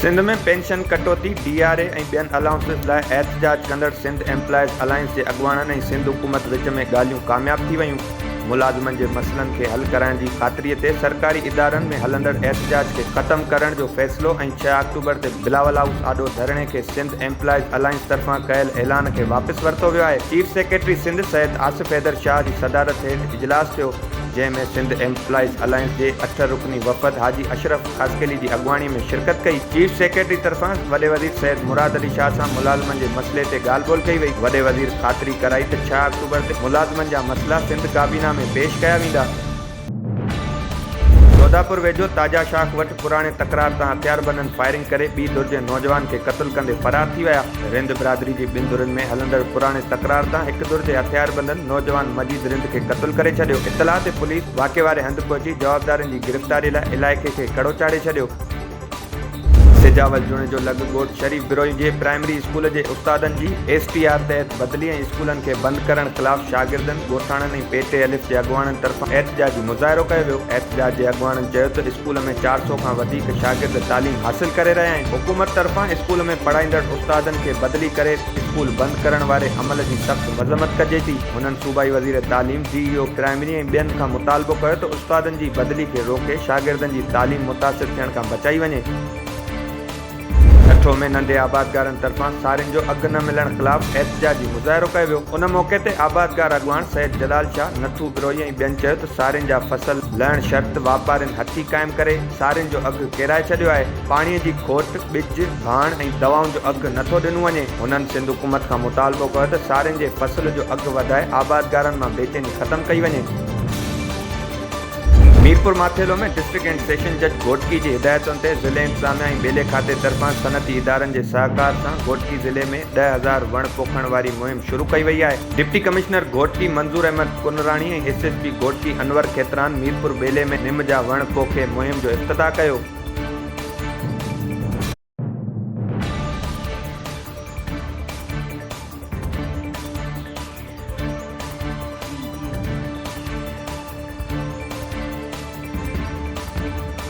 Sindh ۾ pension ڪٽوتي، D R اي ۽ ٻين allowances لاء احتجاج ڪندڙ سنڌ ايمپلائيز الائنس جي اڳواڻن ۽ سنڌ حڪومت وچ ۾ ڳالهيون ڪامياب ٿي ويون. ملازمن جي مسئلن کي حل ڪرائڻ جي خاطري تي سرڪاري ادارن ۾ هلندڙ احتجاج کي ختم ڪرڻ جو فيصلو ۽ ڇهه آڪٽوبر تي بلاول هائوس آڏو ڌرڻي کي سنڌ ايمپلائيز الائنس طرفان ڪيل اعلان کي واپس ورتو ويو آهي. چيف سيڪريٽري سنڌ سيد آصف حيدر شاهه جي صدارت هيٺ اجلاس ٿيو، جنهن ۾ سنڌ ايمپلائيز الائنس جي اٺ رڪني وفد حاجي اشرف خاصخيلي جي اڳواڻي ۾ شرڪت ڪئي. چيف سيڪريٽري طرفان وڏي وزير سيد مراد علي شاهه سان ملازمن جي مسئلي تي ڳالهه ٻولهه ڪئي وئي. وڏي وزير خاطري ڪرائي ته ڇهه آڪٽوبر تي ملازمن جا مسئلا سنڌ ڪابينا ۾ پيش ڪيا ويندا. جوڌاپور ويجهو تاجا شاخ وٽ پراڻي تڪرار تان هٿياربندن فائرنگ ڪري ٻي ڌر جي نوجوان کي قتل ڪندي فرار ٿي ويا. رند برادري جي ٻن ڌرين ۾ هلندڙ پراڻي تڪرار تان هڪ ڌر جي هٿياربندن نوجوان مجيد رند کي قتل ڪري ڇڏيو. اطلاع تي پوليس واقعي واري هنڌ پهچي جوابدارن جي گرفتاري لاء علائقي کي ڪڙو چاڙهي ڇڏيو. سجاول جوڻيجو لڳ ڳوٺ شريف بروهي جي پرائمري اسڪول جي استادن جي ايس ٽي آر تحت بدلي ۽ اسڪولن کي بند ڪرڻ خلاف شاگردن، ڳوٺاڻن ۽ پي ٽي الف جي اڳواڻن طرفان احتجاجي مظاهرو ڪيو ويو. احتجاج جي اڳواڻن چيو ته اسڪول ۾ 400 کان وڌيڪ شاگرد تعليم حاصل ڪري رهيا آهن، حڪومت طرفان اسڪول ۾ پڙهائيندڙ استادن کي بدلي ڪري اسڪول بند ڪرڻ واري عمل جي سخت مذمت ڪجي ٿي. هنن صوبائي وزير تعليم، ڊي اي او پرائمري ۽ ٻين کان مطالبو ڪيو ته استادن جي بدلي کي روڪي شاگردن جي تعليم متاثر ٿيڻ کان بچائي وڃي. ٺٽو ۾ ننڍي آبادگارن طرفان سارين جو اگهه نه ملڻ خلاف احتجاجي مظاهرو ڪيو ويو. ان موقعي تي آبادگار اڳواڻ سيد جلال شاهه، نٿو بروهي ۽ ٻين چيو ته سارين جا فصل لهڻ شرط واپارين هٿي قائم ڪري سارين جو اگهه ڪيرائي ڇڏيو آهي، پاڻي جي کوٽ، ٻج، ڀاڻ ۽ دوائن جو اگهه نٿو ڏنو وڃي. هنن سنڌ حڪومت کان مطالبو ڪيو ته سارين جي فصل جو اگهه وڌائي آبادگارن مان بيچيني ختم ڪئي وڃي. Mirpur Mathelo ۾ district and session جج گهوٽڪي جي هدايتن تي ضلعي انتظاميا ۽ ٻيلي کاتي طرفان صنعتي ادارن جي سهڪار سان گهوٽڪي ضلعي ۾ 10,000 وڻ پوکڻ واري مهم شروع ڪئي وئي آهي. Deputy commissioner Ghotki Manzoor Ahmed Kunrani ۽ S S P Ghotki Anwar Khetran Mirpur Beli ۾ نم جا وڻ پوکي مهم جو افتتاح ڪيو.